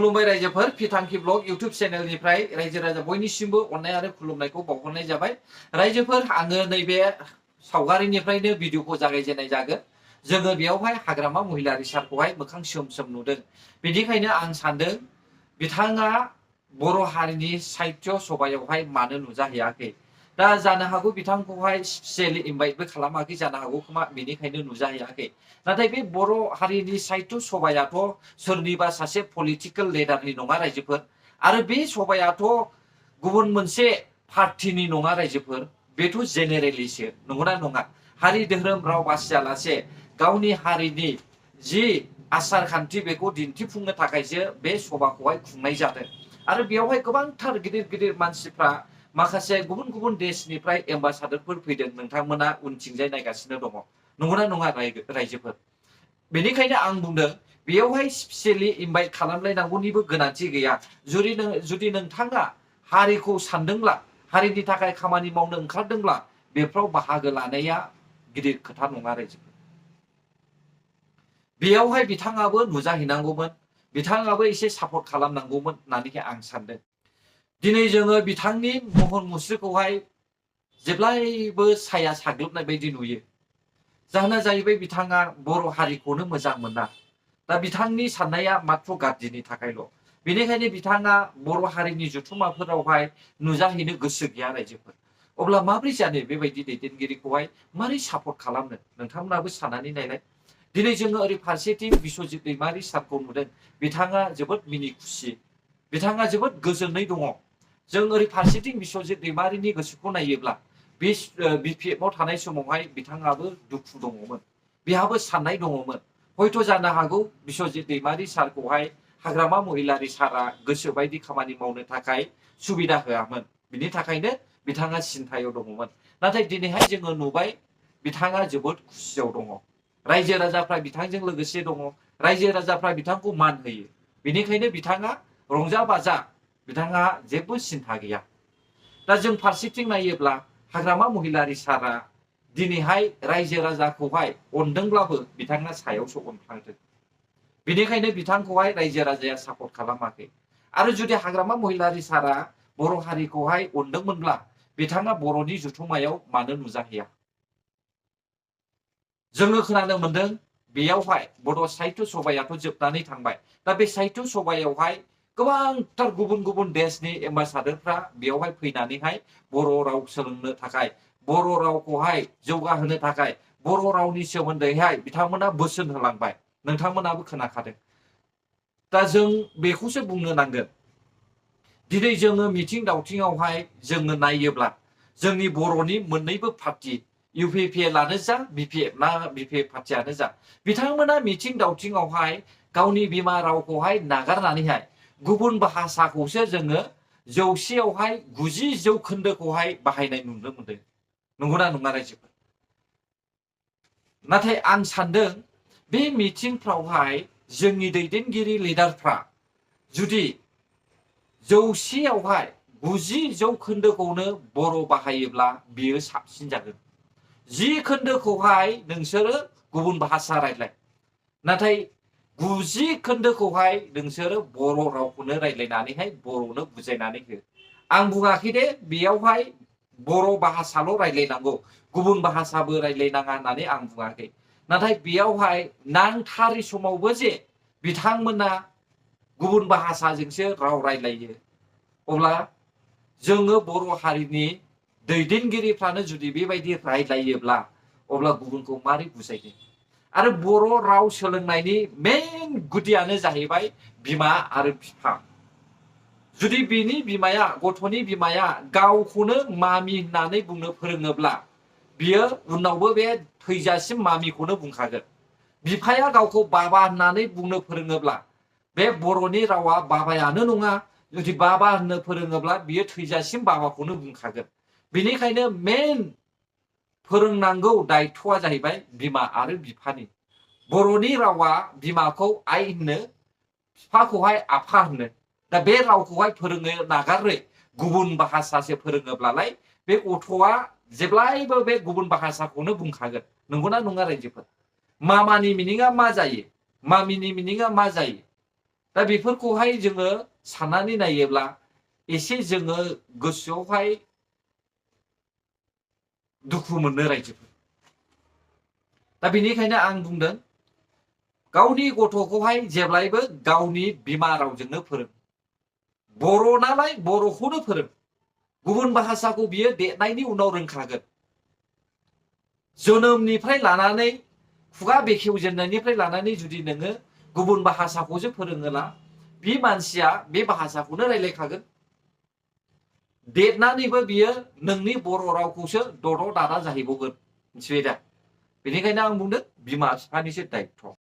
खुलुमबाय रायजोफोर फिथांखि ब्लग इउट्यूब चेनेलनिफ्राय रायजो राजा बयनिसिमबो अननाय आरो खुलुमनायखौ बावहरनाय जाबाय। रायजोफोर आङो नैबे सावगारिनिफ्रायनो भिडिअखौ जागायजेननाय जागोन। जोङो बेयावहाय हाग्रामा महिलारि सारखौहाय मोखां सोम सोम नुदों। बेनिखायनो आं सानदों बिथाङा बर' हारिनि साहित्य सभायावहाय मानो नुजाहैयाखै। दा जानो हागौ बिथांखौहाय स्पेसियेलि इनभाइटबो खालामाखै जानो हागौ खोमा, बेनिखायनो नुजाहैयाखै। नाथाय बे बर' हारिनि साहित्य सभायाथ' सोरनिबा सासे पलिटिकेल लिडारनि नङा रायजोफोर, आरो बे सभायाथ' गुबुन मोनसे पार्टिनि नङा रायजोफोर, बेथ' जेनेरेलिसो, नंगौना नङा? हारि धोरोम राव बासियालासे गावनि हारिनि जि आसार खान्थि बेखौ दिन्थिफुंनो थाखायसो बे सभाखौहाय खुंनाय जादों। आरो बेयावहाय गोबांथार गिदिर गिदिर मानसिफ्रा माखासे गुबुन गुबुन देशनिफ्राय एम्बासादरफोर फैदों, नोंथांमोना उनथिंजाय नायगासिनो दङ, नंगौना नङा रायजोफोर? बेनिखायनो आं बुंदों बेयावहाय स्पेसियेलि इनभाइट खालामलायनांगौनिबो गोनांथि गैया। जुदि नोंथाङा हारिखौ सानदोंब्ला, हारिनि थाखाय खामानि मावनो ओंखारदोंब्ला बेफ्राव बाहागो लानाया गिदिर खोथा नङा रायजोफोर। बेयावहाय बिथाङाबो नुजाहैनांगौमोन, बिथाङाबो एसे सापर्ट खालामनांगौमोन होननानै आं सानदों। दिनै जोङो बिथांनि महर मुस्रिखौहाय जेब्लायबो साया साग्लोबनाय बायदि नुयो। जाहोना जाहैबाय बिथाङा बर' हारिखौनो मोजां मोना। दा बिथांनि साननाया मात्र गाज्रिनि थाखायल'। बेनिखायनो बिथाङा बर' हारिनि जथुम्माफोरावहाय नुजाहैनो गोसो गैया रायजोफोर। अब्ला माबोरै जानो बेबायदि दैदेनगिरिखौहाय मारै सापर्ट खालामनो नोंथांमोनाबो साननानै नायलाय। दिनै जोङो ओरै फारसेथिं बिश्वजित दैमारि सारखौ नुदों, बिथाङा जोबोद मिनि खुसि, बिथाङा जोबोद गोजोनै दङ। जों ओरै फारसेथिं बिश्वजित दैमारिनि गोसोखौ नायोब्ला BPF आव थानाय समावहाय बिथाङाबो दुखु दङमोन, बिहाबो साननाय दङमोन। हयथ' जानो हागौ बिश्वजित दैमारि सारखौहाय हाग्रामा महिलारि सारा गोसो बायदि खामानि मावनो थाखाय सुबिदा होआमोन, बिनि थाखायनो बिथाङा सिन्थायाव दङमोन। नाथाय दिनैहाय जोङो नुबाय बिथाङा जोबोद खुसियाव दङ। रायजो राजाफ्रा बिथांजों लोगोसे दङ, रायजो राजाफ्रा बिथांखौ मान होयो। बेनिखायनो बिथाङा रंजा बाजा, बिथाङा जेबो सिन्था गैया। दा जों फारसेथिं नायोब्ला हाग्रामा महिलारि सारा दिनैहाय रायजो राजाखौहाय अनदोंब्लाबो बिथाङा सायावसो अनफ्लांदों। बेनिखायनो बिथांखौहाय रायजो राजाया सापर्ट खालामाखै। आरो जुदि हाग्रामा महिलारि सारा बर' हारिखौहाय अनदोंमोनब्ला बिथाङा बर'नि जथुम्मायाव मानो नुजाहैया? जोङो खोनानो मोनदों बेयावहाय बड' साहित्य सभायाथ' जोबनानै थांबाय। दा बे साहित्य सभायावहाय गोबांथार गुबुन गुबुन देशनि एम्बासादरफ्रा बेयावहाय फैनानैहाय बर' राव सोलोंनो थाखाय, बर' रावखौहाय जौगाहोनो थाखाय, बर' रावनि सोमोन्दैहाय बिथांमोना बोसोन होलांबाय, नोंथांमोनाबो खोनाखादों। दा जों बेखौसो बुंनो नांगोन। दिनै जोङो मिथिं दावथिङावहाय जोङो नायोब्ला जोंनि बर'नि मोननैबो पार्टि, UPPLआनो जा BPF पार्टियानो जा, बिथांमोना मिथिं दावथिङावहाय गावनि बिमा रावखौहाय नागारनानैहाय गुबुन भाषाखौसो जोङो 100आवहाय 90% बाहायनाय नुनो मोनदों, नंगौना नङा रायजोफोर? नाथाय आं सानदों बे मिथिंफ्रावहाय जोंनि दैदेनगिरि लिडारफ्रा जुदि 100आवहाय 90%खौनो बर' बाहायोब्ला बियो साबसिन जागोन। 10%खौहाय नोंसोरो गुबुन भाषा रायज्लाय, नाथाय 90%खौहाय नोंसोरो बर' रावखौनो रायज्लायनानैहाय बर'नो बुजायनानै हो। आं बुङाखै दे बेयावहाय बर' भाषाल' रायज्लायनांगौ, गुबुन भाषाबो रायज्लायनाङा होननानै आं बुङाखै। नाथाय बेयावहाय नांथारै समावबो जे बिथांमोना गुबुन भाषाजोंसो राव रायज्लायो, अब्ला जोङो बर' हारिनि दैदेनगिरिफ्रानो जुदि बेबायदि रायज्लायोब्ला अब्ला गुबुनखौ मारै बुजायगोन? आरो बर' राव सोलोंनायनि मेन गुदियानो जाहैबाय बिमा आरो बिफा। जुदि बिनि बिमाया, गथ'नि बिमाया गावखौनो मामि होननानै बुंनो फोरोङोब्ला बियो उनावबो बे थैजासिम मामिखौनो बुंखागोन। बिफाया गावखौ बाबा होननानै बुंनो फोरोङोब्ला बे बर'नि रावा बाबायानो नङा, जुदि बाबा होननो फोरोङोब्ला बियो थैजासिम बाबाखौनो बुंखागोन। बेनिखायनो मेन फोरोंनांगौ दायथ'आ जाहैबाय बिमा आरो बिफानि। बर'नि रावा बिमाखौ आइ होनो, बिफाखौहाय आफा होनो। दा बे रावखौहाय फोरोंनो नागारै गुबुन भाषासो फोरोङोब्लालाय बे गथ'आ जेब्लायबो बे गुबुन भाषाखौनो बुंखागोन, नंगौना नङा रायजोफोर? मामानि मिनिङा मा जायो? मामिनि मिनिङा मा जायो? दा बेफोरखौहाय जोङो साननानै नायोब्ला एसे जोङो गोसोआवहाय दुखु मोनो रायजोफोर। दा बेनिखायनो आं बुंदों गावनि गथ'खौहाय जेब्लायबो गावनि बिमा रावजोंनो फोरों। बर' नालाय बर'खौनो फोरों। गुबुन भाषाखौ बियो देरनायनि उनाव रोंखागोन। जोनोमनिफ्राय लानानै खुगा बेखेवजेननायनिफ्राय लानानै जुदि नोङो गुबुन भाषाखौसो फोरोङोला बे मानसिया बे भाषाखौनो रायलायखागोन। देरनानैबो बियो नोंनि बर' रावखौसो दद' दादा जाहैबावगोन। मिथिबाय दा? बेनिखायनो आं बुंदों बिमा बिफानिसो दायित्थ'।